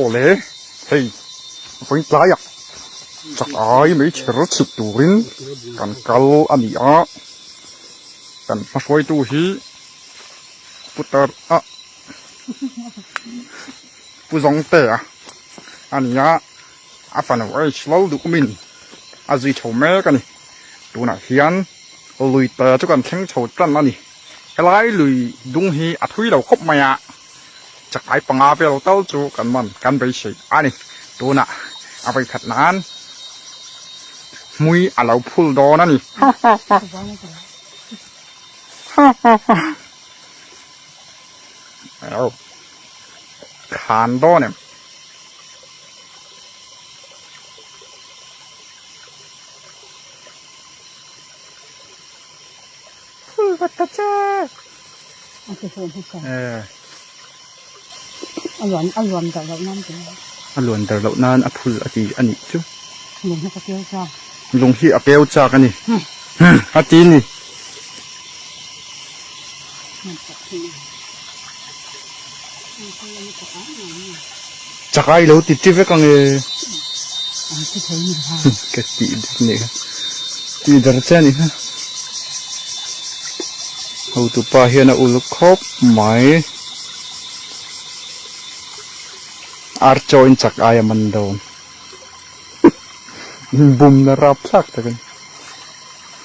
Awle hei vawiin tlaiah chak ai mai chher chhuk turin kan kal a ni a kan hmahruaitu hi putar a pu zawngte a a ni a a fanu H lal duhmin a zui chho mek a ni tunah hian lui te chu kan thleng chho tan a ni. Helai lui dung hi a thui lo khawp mai a, chakai panga vel tal chu kan man kan beisei a ni. Tunah a vawi khat nan hmui a lo phul dawn a ni. Ha ha ha ha ha ha Au khan dawn em? Phul vat ta che. A ti hlawm hmasa. Eh. A luan a luan dar loh nan te. A luan dar loh nan a phul a ti a nih chu. Lung hi ka keu chak. Lung hi a keu chak a ni. A ti ni. Chakai lo ti ti vek ang e. Ka tih dik nih kha. Tih dar che anih kha. Hotupa hian a uluk khawp mai. Ar chaw in chak ai a man dawn. Inbumna rapthlak tak a ni.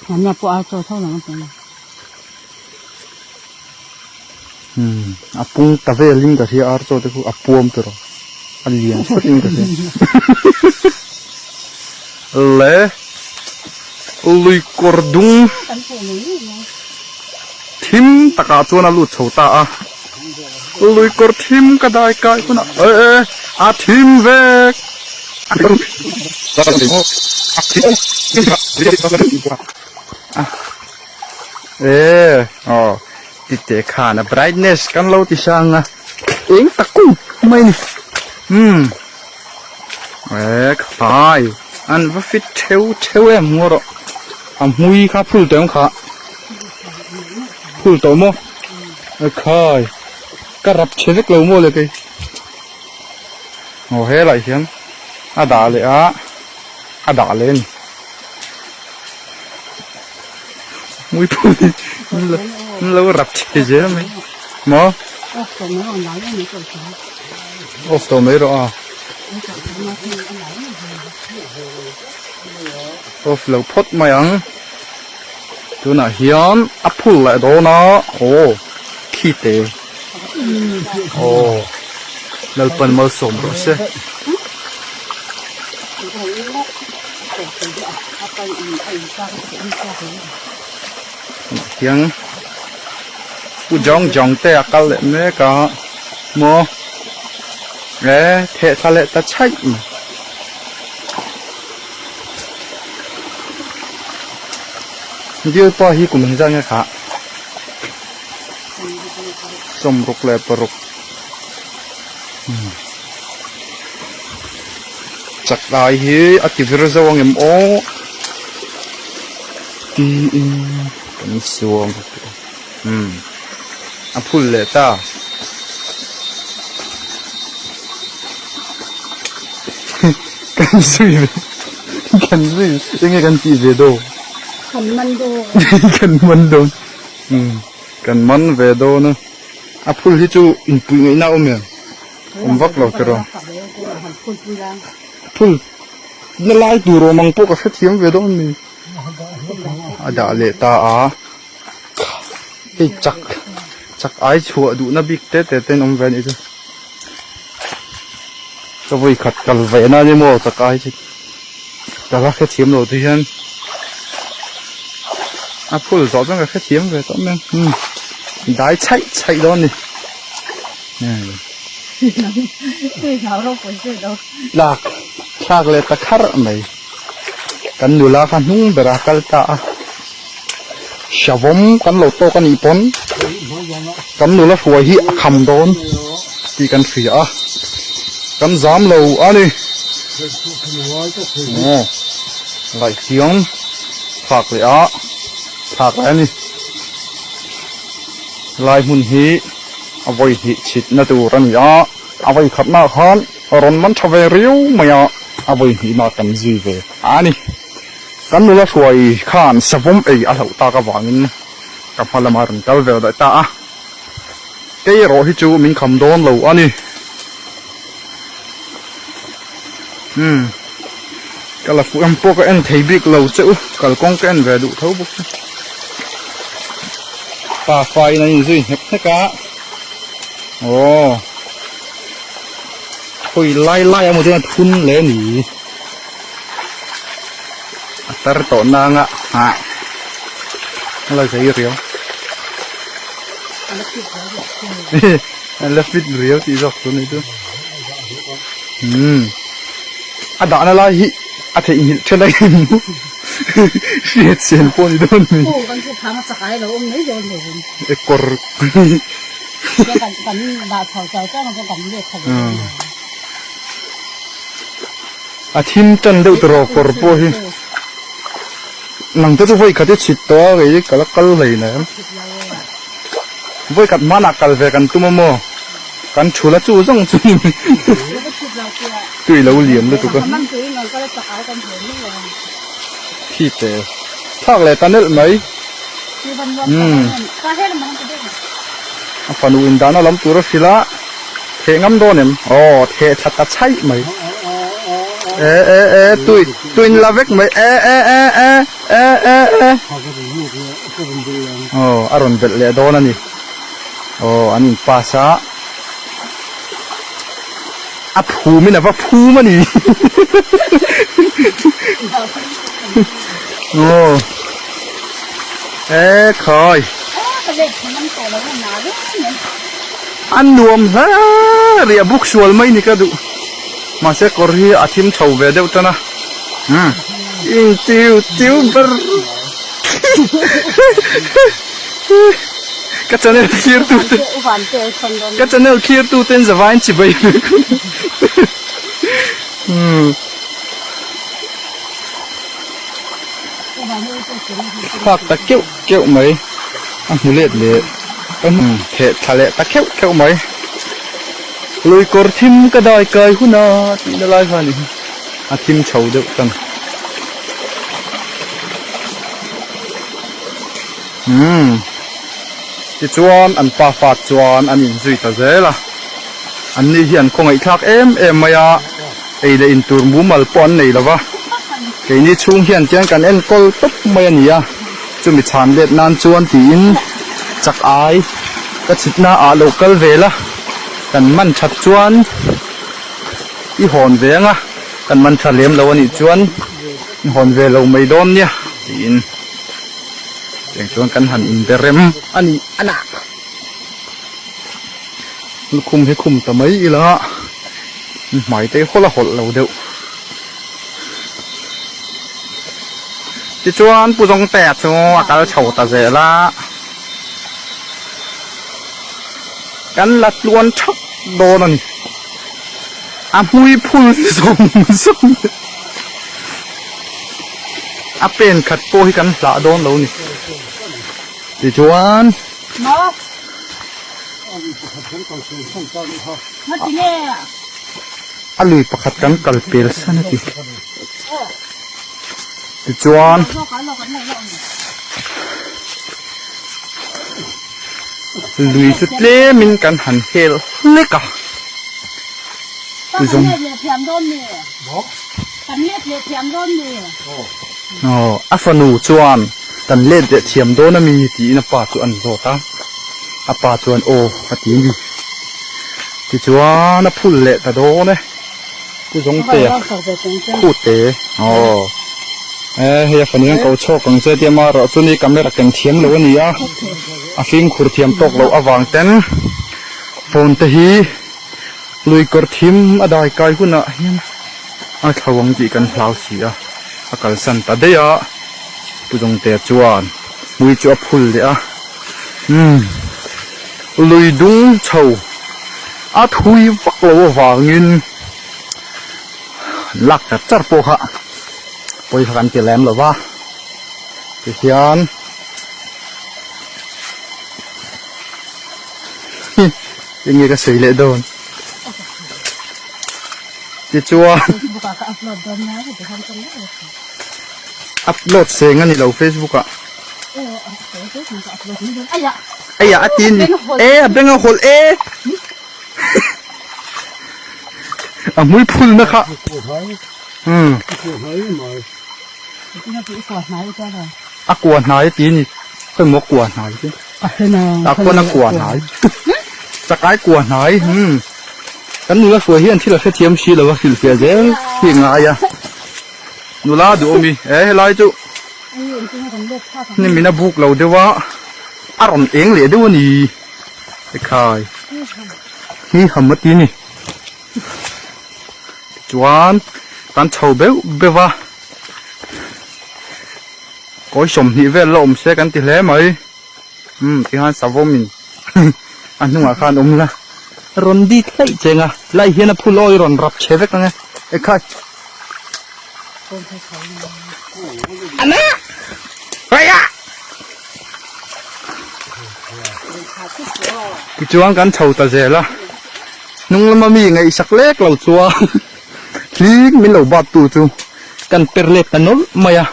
Mahnia pawh ar chaw tho lang a ti. Umm a pung ta velin ka hria ar chaw te khu a puam tur a a lian phawt in ka hria le lui kawr dung thim takah chuan a lut chho ta a lui kawr thim ka dai kai hunah eh eh a thim vek. E aw tite khan a brightness kan lo ti sang a eng tak kung mai ni umm e khai an va fit theu theu em ngaw rawh a hmui kha phul tawh em kha phul tawh maw e khai ka rap chhe vek lo maw le kei aw helaiah hian a dah leh a a dah leh a ni. Muipui an lo rap chhe zel mai maw off tawh mai rawh a off lo phawt mai ang tunah hian a phul leh dawn a aw khi te aw Lalpan malsawm rawh se. Tiang pu jawng jawng te a kal leh mek a maw e theh thla leh ta chhaih mai. Bialpa hi kum engzat nge kha sawmruk leh paruk. Chak lai hi a ti vir zo ang em aw tiin kan suam umm a phul leh ta kan zui ve kan zui enge kan tih ve dawn kan man dawn kan man dawn umm kan man ve dawn a. A phul hi chu inpuih ngaihna a awm em? Awm vak lo tiraw? Phul na lai tur awm ang pawh ka hrethiam ve dawn mi. A dah leh ta a, hei chak chak ai chhuah duhna bik te te ten awm ve a nih chu. Ka vawi khat kal ve na ni maw chak ai chu ka la hrethiam lo ti hian a phul zawh chuan ka hrethiam ve tawh mai umm dai chhaih chhaih dawn a ni tlak thlak leh ta kharh mai kan nula kha hnung berah a kal ta a savawm kan lo tawk a nih pawn kan nula hruai hi a kham dawn tih kan hria a kan zam lo a ni aw ngaihchiang thlak leh a thlak leh a ni lai hmun hi. A vawi hnih chhit na tur a ni a, a vawi khat nah khan rawn man tha ve riau mai a, a vawi hnih nah kan zui ve a ni. Kan nula hruai khan savawm ei a hlauh tak avangin ka hma lamah rawn kal ve daih ta a, kei erawh hi chu min kham dawn lo a ni. Umm ka la fuh em pawh ka en thei bik lo che u kalkawng ka en ve duh tho bawk chu pa fa in an inzui hnek hnek a aw khawi lai lai emaw chuan a thun leh a ni a tar tawh nang a ah a la zei riau a la fit riau tih zawk chu a ni chu. Umm a dahna lai hi a theihnghilh then a in hriat chian pawh a ni dawn a ni. Aw kan chu phang a chak ai lo awm mai dawn lo vin. E kawr kan kan dah chho chau chau ang chuan kan let chho ve dawn lo. A thim tan deuh tawh kawr pawh hi nang te chu vawi khat i chhit tawh a kei ka la kal hlei nem. Vawi khat hmanah kal ve kan tum a maw? Kan thul a chu zawng chu tui lo lian lutuk a. Khi te thlak leh ta nelh mai. Umm a fanu in dahna lam tur a hrilh a theh ngam dawn em? Aw theh thla ta chhaih mai. E e e tui tui in la vek mai e e e e e e e aw a rawn belh leh dawn a ni. Aw an in pass a a phum in a va phum a ni aw e khawi a nuam hle riah buk sual mai ni ka duh mahse kawr hi a thim chho ve deuh tan a umm in tiu tiu ber. Ka channel thlir tu te ka channel thlir tu ten zavain chibai umm phak ta keuh keuh mai a hmu let leh umm theh thla leh ta kheuh kheuh mai lui kawr thim ka dai kai hun a tih na lai kha a ni hi a thim chho deuh tan. Umm tichuan an pa fat chuan an inzui ta zel a, an ni hi an khawngaihthlak em em mai a, ei leh in tur mumal pawh an nei lo va, keini chhung hian tiang kan enkawl tawp mai a ni a, chumi chhan let nan chuan tiin chak ai ka chhitna ah lo kal vel a, kan man that chuan i hawn ve ang a, kan man tha lem lo a nih chuan i hawn ve lo mai dawn nia tiin. Tiang chuan kan han inbe rem a ni a na. Lukhum hi khum ta mai ila hmai te hawlh a hawlh lo deuh. Tichuan Pu Zawngtea chu a kal chho ta zel a. Kan la tluan thap dawn a ni. A hmui phul zawng zawng. A pen khat pawh hi kan hlah dawn lo ni. Tichuan. A lui pakhat kan kal pel san a ti. Tichuan. Lui chu tlemin kan han hel hlek a. Tuzawng. Aw, a fanu chuan kan let leh thiam dawn a mi tiin a pa chu an zawt a, a pa chuan aw a ti a ni. Tichuan a phul leh ta dawn e, Pu Zawngtea Khute aw e hei a fanu hian ko chhawk ang che tia marawh chu ni camera ken thiam lo a ni a, a fimkhur thiam tawk loh avang ten phone te hi Lui kawr thim a dai kai hunah hian a thlo ang tih kan hlau si a, a kalsan ta daih a, Pu Zawngtea chuan hmui chu a phul leh a, umm lui dung chho a thui vak lo avangin lak char char pawh kha pawi kha kan ti lem lo va, tihian. Enge ka sawi leh dawn. Tichuan Facebook ah ka upload dawn nia heti khan ka ngaih a. Upload seng a ni lo Facebook ah. Aiah a ti a ni. E a beng a hawlh e. A hmui phul na kha. Um. A kua hnai a ti a ni. Khawi maw kua hnai chu. A pawn a kua hnai. Chakai kua hnai. Um. Kan nula hruai hian thil a hrethiam si lo a hrilhfiah zel hi a ngai a. Nula duh awm i e helai chu hnim in a buk lo deuh a a rawn eng leh deuh a ni ekhai hi ham a ti a ni tichuan kan chho beuh beuh a kawi 20 vel la awm se kan ti hle mai umm tikhan savawm in a hnungah khan awm la rawn dit hlaih cheng a lai hian a phul awi rawn rap che vek ang e ekhai. Tichuan kan chho ta zel a, hnung lama mi ngaihsak lek lo chuan hling min lo bat tu chu kan per let ta nawlh mai a,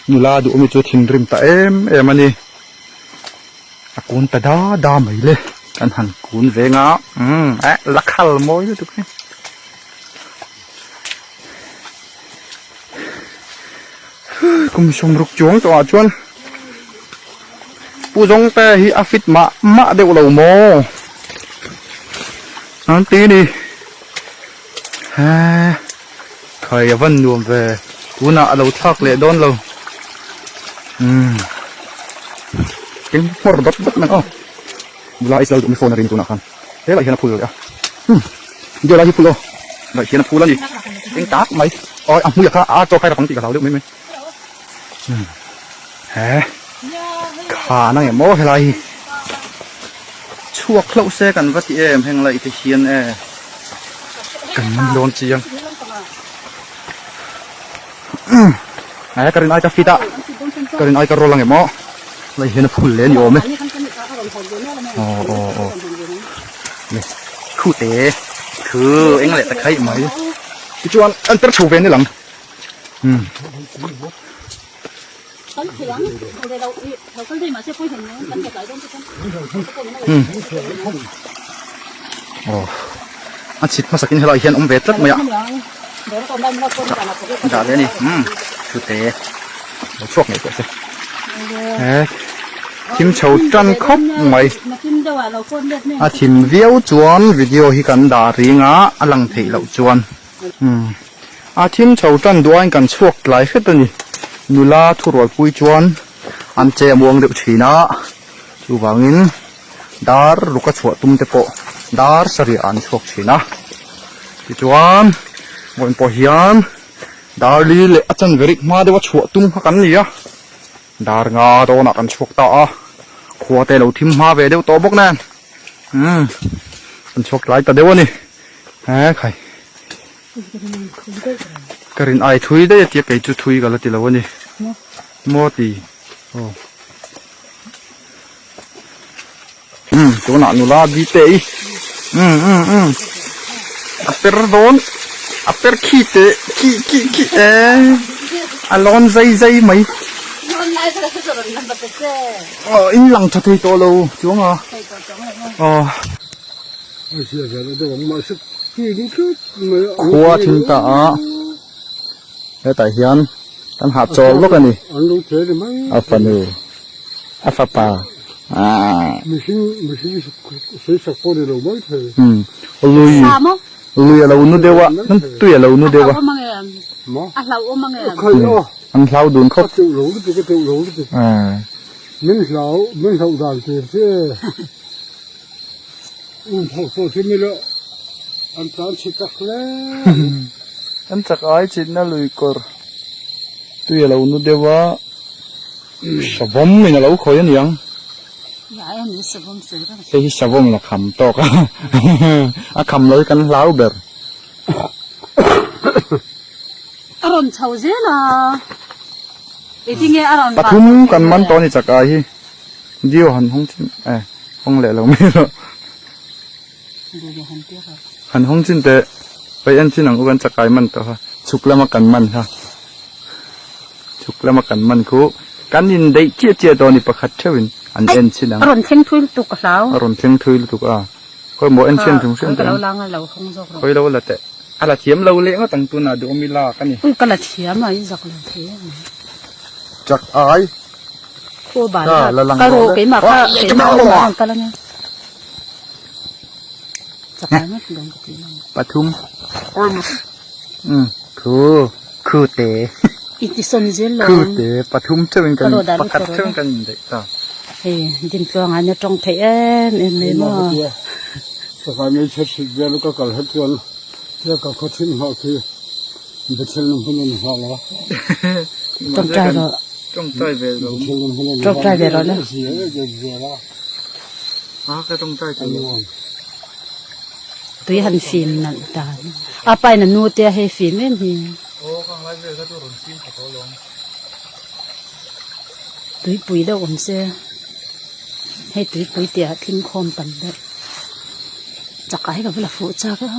nula duhawmi chu thinrim ta em em a ni, a kun ta da da mai le, kan han kun veng a, umm eh la khal mawi lutuk hi. Kum sawmruk chuang tawh ah chuan Pu Zawngte hi a fit mah mah deuh lo maw an ti ni he khai a van nuam ve tunah a lo thlak leh dawn lo umm eng hmawr dawt dawt mai aw nula Israel duhmi phone a rin tunah khan. Helai hian a phul leh a umm India lai hi phul aw helai hian a phul a ni eng tak mai awi a hmuiah kha a chaw khai rak ang tih ka hlau deuh mai mai umm he khan a ngemaw helai hi chhuak hlauh se kan va ti em heng laih te hian e kan dawn chiang umm he ka rin ai ka fit a ka rin ai ka rawl a ngemaw Lai hian a phul leh a ni awm e. Aw aw aw. Le khu te khu eng leh ta khaih mai. Tichuan an per chho ve ni lang. Um. Um. Aw. A chhit hmasakin helai hian awm ve tlat mai a. Dah leh a ni. Um. Thu te. Lo chhuak ngei tawh se. He thim chho tan khawp mai. A thim viau chuan video hi kan dah ring a, a lang theih loh chuan. Um. A thim chho tan duh aiin kan chhuak tlai hret a ni. Nula thurualpui chuan an che muang deuh thin a. Chuvangin dar ruk a chhuah tum te pawh dar sarih ah an chhuak thin a. Tichuan vawiin pawh hian dar li leh a chanve rik hma deuh a chhuah tum kha kan ni a. Dar nga dawnah kan chhuak ta a, khua te lo thim hma ve deuh tawh bawk nen umm kan chhuak tlai ta deuh a ni. He khai ka rin ai thui daih a tia kei chu thui ka la ti lo a ni. Maw ti aw. Umm tunah nula bite i umm umm umm a per dawn a per khi teh khi khi khi e a lawn zai zai mai aw in lang tha thei tawh lo chuang a aw khua thim ta a hetah hian kan hahchawl lawk a ni a fanu. A fapa aah. Mihring mihring sawisak pawh ni lo mai thei. Umm lui lui a lo nu deuh a tui a lo nu deuh a. A hlauhawm ang em? Khai aw. An hlau dun khawp. A teuh lo lutuk a teuh lo lutuk. Min hlau min hlauh dan tur che. Um phawk pawh chu mila an tlan chhe tak hle. An chak ai chitna lui kawr tui a lo nu deuh a. Savawm in a lo khawi a niang. Hei hi savawm in a kham tawk a. A kham lo hi kan hlau ber. A rawn chho zel a. Engtin nge a rawn Pathum kan man tawh a ni chak ai hi. Dio han hawng chin eh hawng leh lo mai rawh. Han hawng chin teh pai en chin ang u kan chakai man tawh kha chhuk lama kan man kha chhuk lama kan man khu kan in daih chiah chiah dawn a ni pakhat theuh in an en chin ang a rawn thleng thui lutuk ka hlau a rawn thleng thui lutuk a khawi maw en chin thung hriam teh ang khawi lo la teh a la thiam lo leh ngawt ang tunah duhawm i lak a ni ui ka la thiam a in zak lo thei em mai chak ai khaw ban kha ka rawh keimah kha keimah kha rawn kal ania. Pathum khu khu te khu te pathum theuh in kan pakhat theuh in kan indaih ta. Hei Dintluanga hian a tawng theih em em mai maw. Sava nei chhe chhit vel ka kal het chuan tia ka khaw thin nghah khi Bethel lam hun an nghah la. Tawngtai rawh. Tawngtai ve lo. Tawngtai ve rawh na. A ka tawngtai thei lo. Tui han fim nalh dan. A pa in a nu te a hei fim em hi. Aw ka ngai vel kha chu rawn fim kha tawh alawm. Tuipui deuh awm se. Hei tuipui tih ah thlim khawm tam deuh. Chakah hi ka va la fuh chak a.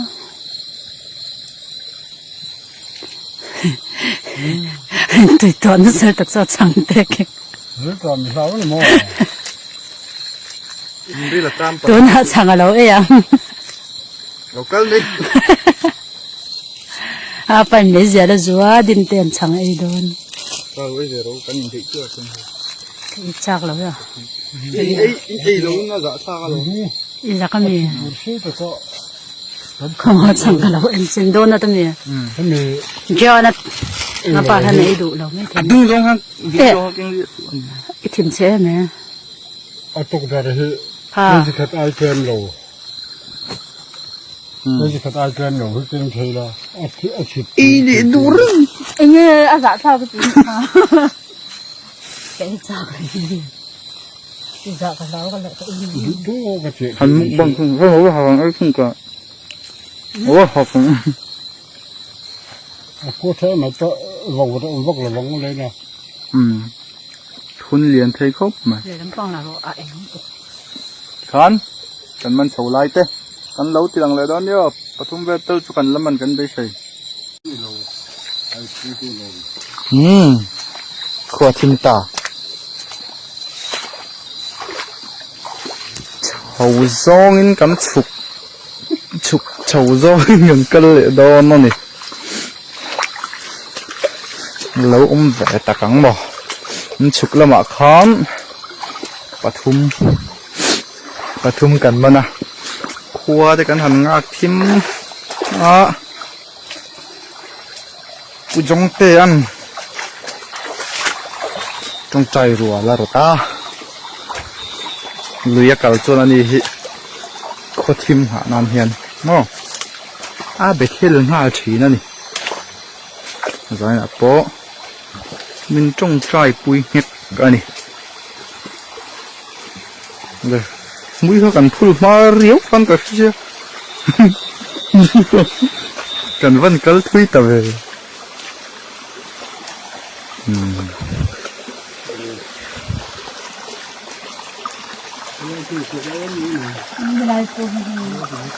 Tui tawh nasa tak chu a chang tek e. Tunah chang a lo ei ang. A pain meizial a zu a dim te an chang ei dawn. I chak lo e. I zak ami. Khawngaw chang ka lo en chin dawn a tami. John a a pa hian a ei duh lo mai thei. Dung zawng khan video ho keng ri I thin che em e. A tuk dar hi kg khat ai tlem lo. Kg khat ai tlem lo hi keng thei la a a chhit. I ni duh reng. Enge a zah thlak ka ti kha. Ka ei chak hi. Han mukbang thung ho ho ha ang thung ka o ha thung a ko tha ma ta vang vak vak la vang le na thun lian thei khawp mai lampang la rawh a eng khan kan man chho lai te kan lo ti lang leh dawn nia pathum vel tel chu kan la man kan beisei Khua thim ta. Chho zawngin kan chhuk chhuk chho zawngin kan kal leh dawn a ni. Lo awm ve tak ang maw. An chhuk lamah khan pathum pathum kan man a. Khua te kan han nghak thim a. Pu Jongte-a'n tawngtai rual a rawt a, lui a kal chuan ani hi khaw thim nghah nan hian maw a be thil nghal thin a ni zainah pawh min tawngtai pui nghet a ni le mui kha kan phul hma riau khan ka hria kan van kal thui ta ve umm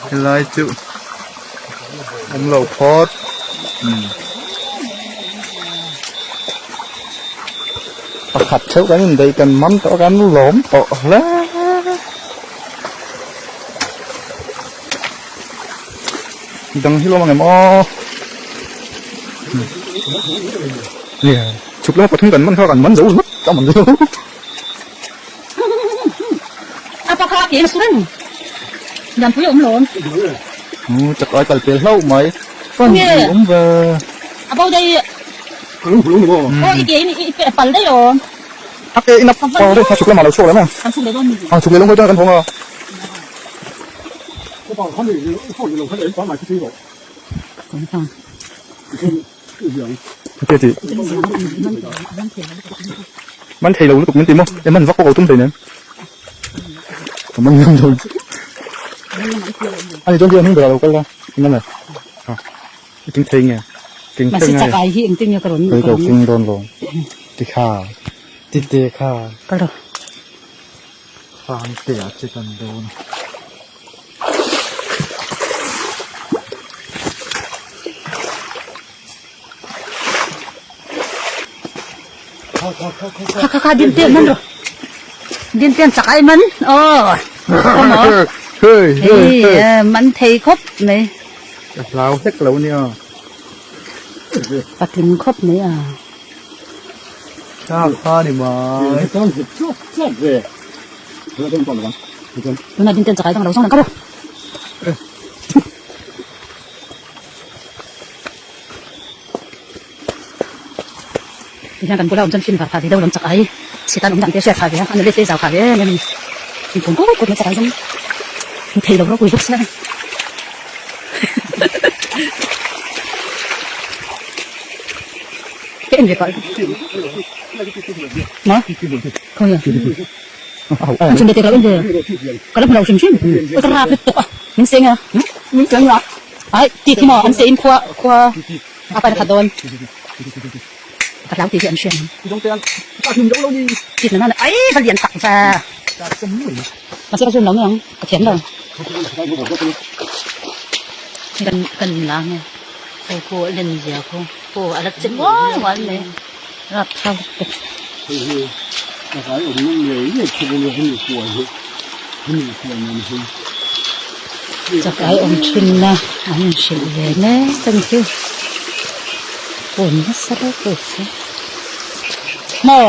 helai chu awm lo phawt umm pakhat theuh kan indaih kan man tawh a kan lawm tawh hle. Dang hi lawm ang em aw Nè chụp lắm pathum kan man kha kan man zo ringawt a man zo A pa kha ke su reng Lianpui a awm lawm Chak ai kal pel hlauh mai Fan awm ve A bo dei Aw i ke in i pal daih awm A ke in a pal daih chhuk lamah lo chhuak leh mai Kan chhuk leh dawn mi A chhuk leh lawng hawi chuan kan hawng a. Man thei lo lutuk min ti maw e man vak pawh ka lo tum thei nen ka man ngam lo ani chuan hnung berah lo kal la eng nge ha i ting thei nge ting thei nge kei ka king dawn lo ti kha ti te kha Fangte ah che kan dawn. Kha kha kha dim te man ro. Dim ten chak ai man. Oh. Hei hei hei. Man thei khawp mai. Ka hlau hlek lo nia. Patling khawp mai a. Kha kha ni mai. Kan hit chok chok ve. Tuna dim ten chak ai dang lo song ka ro. Tihian kan bula awm chuan fin var phah ve deuh lam chak ai chhit an awm dan te hriat phah ve a, a knowledge te zau phah ve em em a ni. In phun kut kut mai chak ai zawng hmu thei lo ropui bawk sia. Ka en ve pah ma khawi a chhun te ka lo en ve ka lo hmu lo hrim hrim ka rap lutuk a min seng a min seng a ai ti khi maw an se in khua khua a pain a khat dawn ka hlau tih hi an hria ang tih na nana ai va lian tak va mahse ka zoom lo mai ang ka thiam lo kan kan la nge ho khu a len zia khu khu a la che mual mual mai rap thlak lutuk. Chakai awm thin na an inhrilh ve mek a ni hi phone nasa deuh pawh hi maw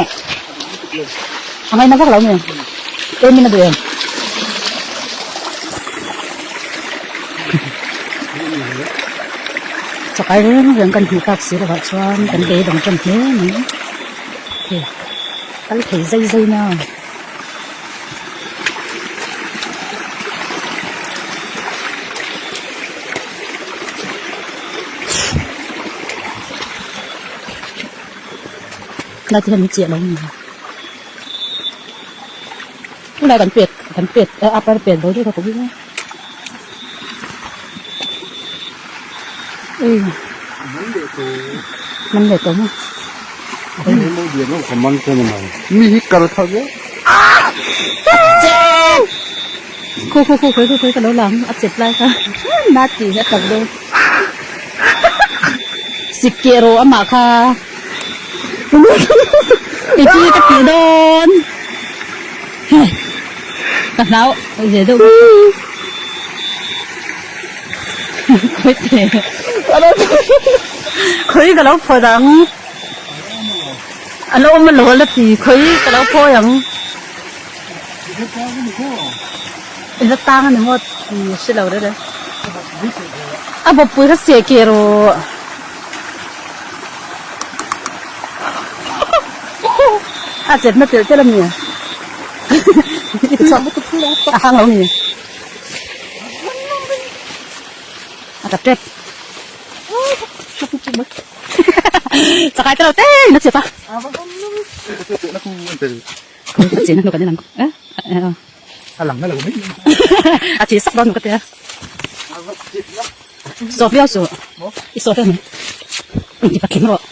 a ngaina vak lo mi eng in a duh em chakai reng reng kan hmuh tak si lovah chuan kan beidawng tan hle mai hei kal thei zai zai na. Lai te hian min chiah lo ni tunlai kan pet kan pet a upper pet bo deuh kha ka ui a ui man leh tawh maw. Mi hi kal kha ve. Khu khu khu khawi khu khawi ka lo lang a chep lai kha na ti a tak dawn. Sikeh rawh amah kha engtin nge ka tih dawn hei ka hlau ve deuh bawk khawi teh khawi ka lo phawt ang a lo awm alo la ti khawi ka lo phawi ang i la tang a ni maw ti hre lo reng reng a bawppui kha seh keh rawh a chetna telh telh a mi a hang lo a ni a tap tep chakai te lo te in a chep a a chena hnu kan en ang a lang na lo mai a thi sak dawn ka tia sawp viau suh i sawp em in ti patling rawh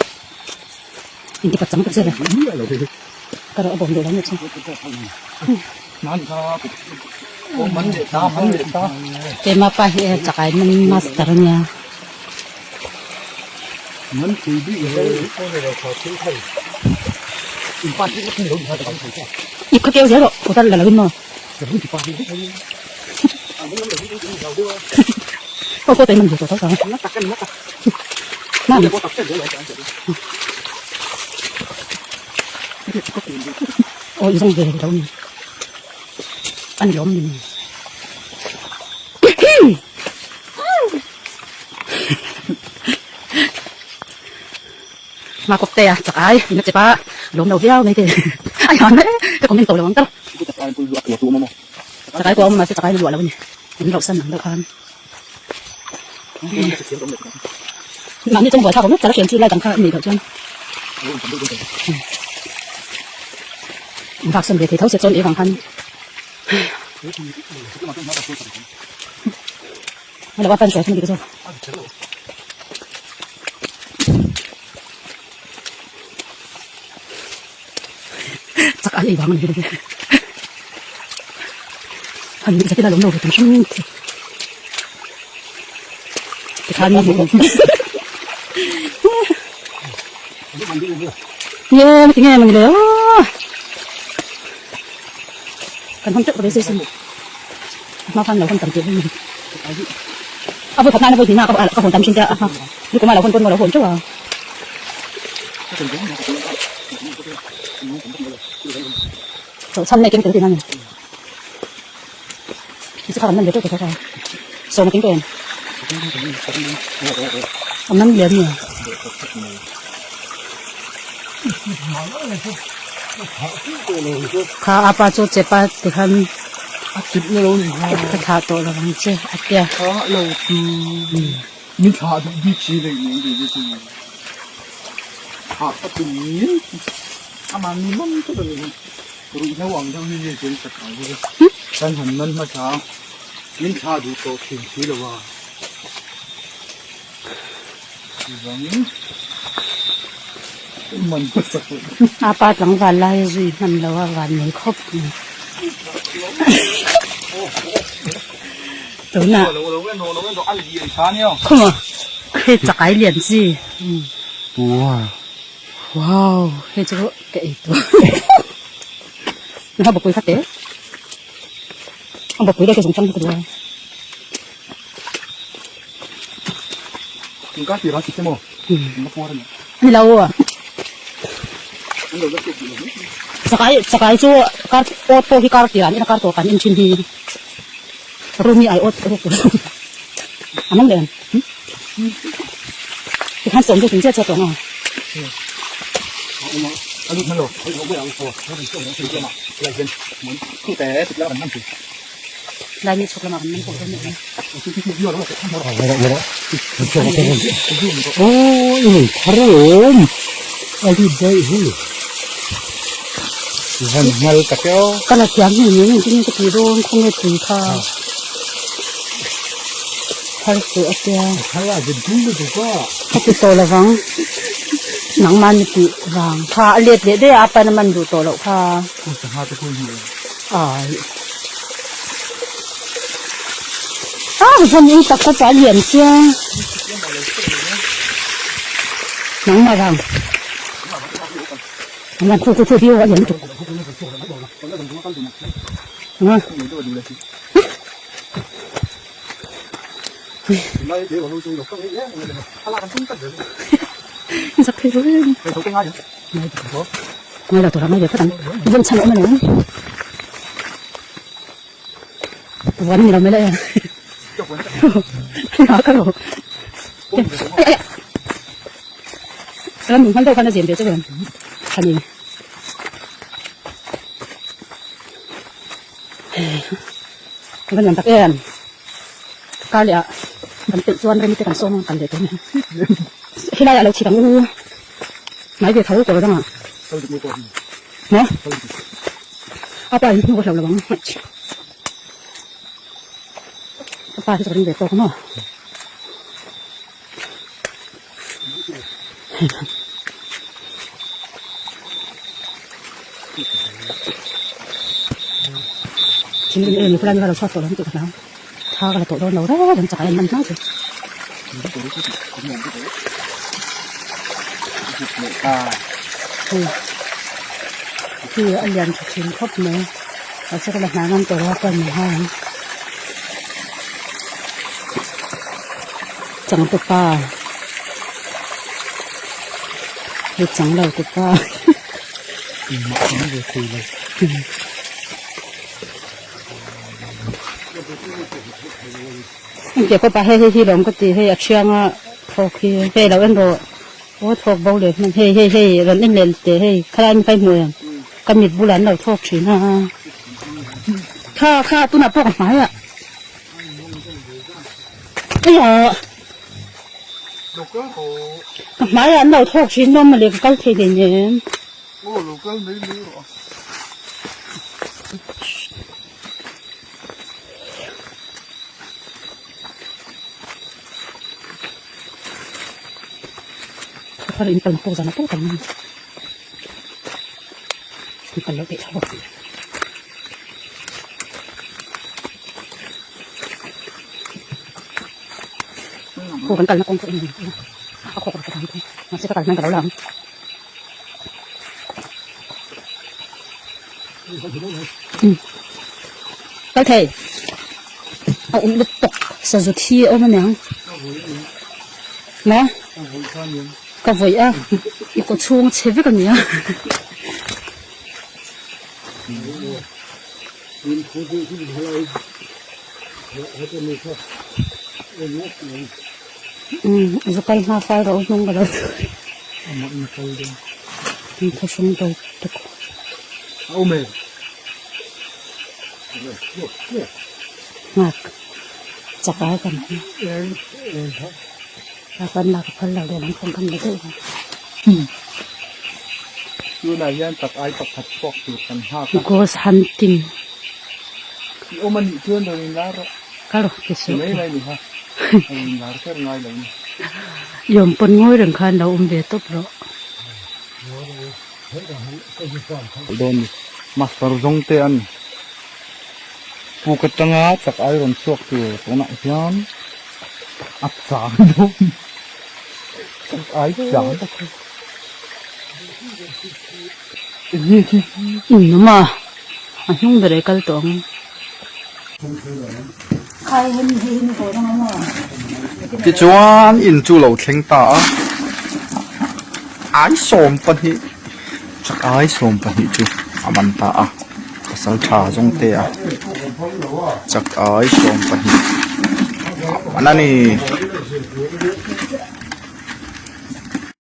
in ti pachang ta che ka rawh a bawm duh lo nih chu keimah pa hi chakai man master ania. Ip kha keu zel rawh kut a la lo in maw. Aw pawh taih man ve tawh tho tho. Nan. Aw i zawng ve lo ni. A ni lawm ni. Ma kawp te a chak ai in a chep a lawm lo viau mai te ai han mai ka comment tawh lo ang ta chakai pawh a awm mahse chakai na luah lo a ni in rauh san ang deuh khan mahni chuan buai thlak awm vek char a hriam chu lai dang kha a nih loh chuan in vak sawn ve thei tho se chuan ei vang khan. Chak ai ei vang a ni han nuih zat ila lo no ve tum hrim chu tikhan mi hmuh. Nge tinge mawni le aw kan hawng teuh ka beisei sin a hma khan lo hawn tam tih a ni a vawi khat nana vawi hnih na ka hawn tam thin te a ni kuma lo hawn pawn maw lo hawn teuh a. Chawlhchhan nge keng tel tihna a ni. Chu kha kan man ve teuh teuh kha sawm a tling tawh em? A man lian nge? Kha a pa chu che pa ti khan ka thlah tawh lo ang che a tia. Ruihhlo ang deuh hi nge chuan ka hlau bawk a, kan han man hmasa a, min thla duh tawh thin si lo a, chuvangin kan man hmasa tawh chu. A pa tlangval lai a zui hman lo a van nei khawp mai. Tunah khawmaw hei chakai lian chi. Wow hei chu ka ei tur na bawkpui kha te a bawkpui deuh te zawng chang ka duh a ani lo chakai chakai chu kar awt pawh hi kar tirah an en a kar tawp an en thin hi room hi ai awt ruk tur a man leh ang. Tikhan sawm chu tum chiah chiah tawh ang a. Lai mi chhuk lamah kan man pawh dawn nih hi. Ka la thiam hei mai engtin nge ka tih dawn khawnge tui kha. Phar suh a tia. Ka ti tawh lovang nangmah ni tih vang kha a let leh daih a a pain a man duh tawh loh kha. Ai. A vawn eng tak kawp ah a lian sia. Nangmah vang. Nangmah khu khu khu hi a lian lutuk. Ngai lo tura ngai ve phawt ang vawn chhan a awm aniang vawn a ni lo mai le a ka ro ai ai ram hman deuh khan a zem ve chu em a ni. Ka va nuam tak em kar leh ah kan peih chuan rem te kan sawm ang kan leh tur a ni helai ah lo chhit ang u hnai ve tho kawr dangah maw a pa in hnu a hlo lo ang a pa hi chu ka ring ve tawk maw. Thing em em khulai mi kha lo chhuat tawh lo ang tih ka hlau thla ka la tawh dawn lo reng reng chakah en hman hma chu. Hei a lian tha thin khawp mai mahse ka la hna ngam tawh lo a pan hma ang. Changte pa hei chang lo te pa engtia pawh pa hei hei hi lawm ka ti hei a thiang a thawk hi hei lo en rawh aw thawk bo leh hman hei hei hei rawn en leh teh hei khalai mi kha i hmu em ka mit bulah an lo thawk thin a kha kha tunah pawh ka hmai ah. Ka hmaiah an lo thawk thin dawn mawle ka kal thei hleinem. Ka in kal na pawh zan a pawh kal na. In kal loh theih thlawt. Khu kan kalna kawng pawh in a khawk rawh ka tan khu mahse ka kal hman ka lo la ang. Kal thei a ulh lutuk sazu thi a awm aniang maw ka vawih a i kaw chhung chhe vek ania. Umm zu kal hma fal rawh u hnung ka lo in thlahrung to tuk. Nghak chak ai kan hmu. A kan lak a phal lo deuh ang thawng khan la deuh ang. Tunah hian chak ai pakhat chhuak tur kan nghak a. Ghost hunting. I awm a nih chuan rawn inlar rawh. Ka rawh ti suh. Ti mai mai ni kha. Rawn inlar kher ngai lo ni. I awm pawn ngawi reng khan lo awm ve tawp rawh. Dawn ni. Master zawng te an puk atanga chak ai rawn chhuak tur tunah hian a chang dawn. Chak ai chang. Eng a a hnung ber ah i kal tawh ang. Tichuan in chu lo thleng ta a, ai 12 chak ai 12 chu a man ta a, pasal tha zawng te a chak ai 12 a man a ni.